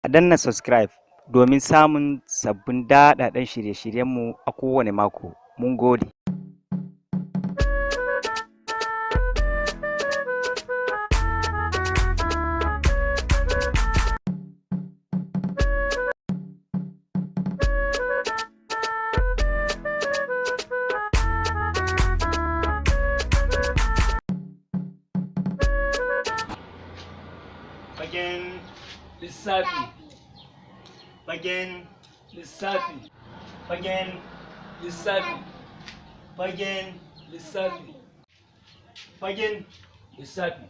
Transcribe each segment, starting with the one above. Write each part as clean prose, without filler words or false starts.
A danna subscribe domin samun sabbin daɗaɗɗen shirye-shiryenmu a kowane mako. Mun gode. Fagen. Lissafi. Fagen. Lissafi. Fagen. Lissafi. Fagen. Lissafi. Fagen. Lissafi.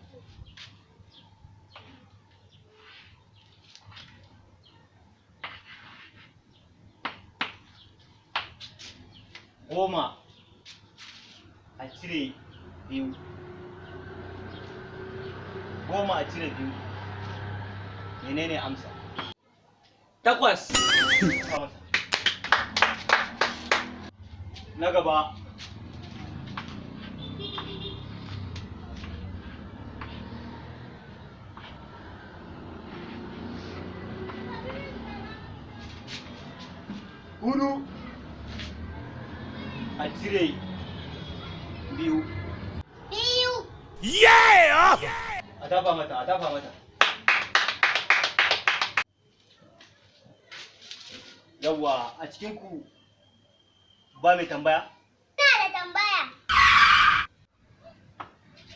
10 a cire 2. 10 a cire 2, menene amsa? 8. Sa masa. Na gaba. 4 a cire 2. 2. A tafa mata, a tafa mata. Yawwa, a cikinku ba mai tambaya? Ina da tambaya.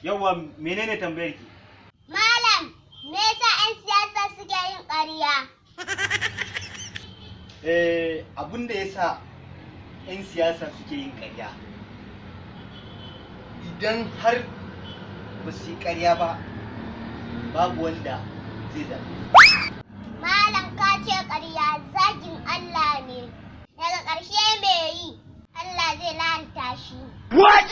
Yawwa, menene tambayar ki? Malam, me yasa 'yan siyasa suke yin ƙarya? Abin da yasa 'yan siyasa suke yin ƙarya, idan har ba su yi ƙarya ba, babu wanda zai zaɓe su. Malam, ka ce ƙarya zagin Allah ne. Daga ƙarshe mai yi, Allah zai la'anta shi. What?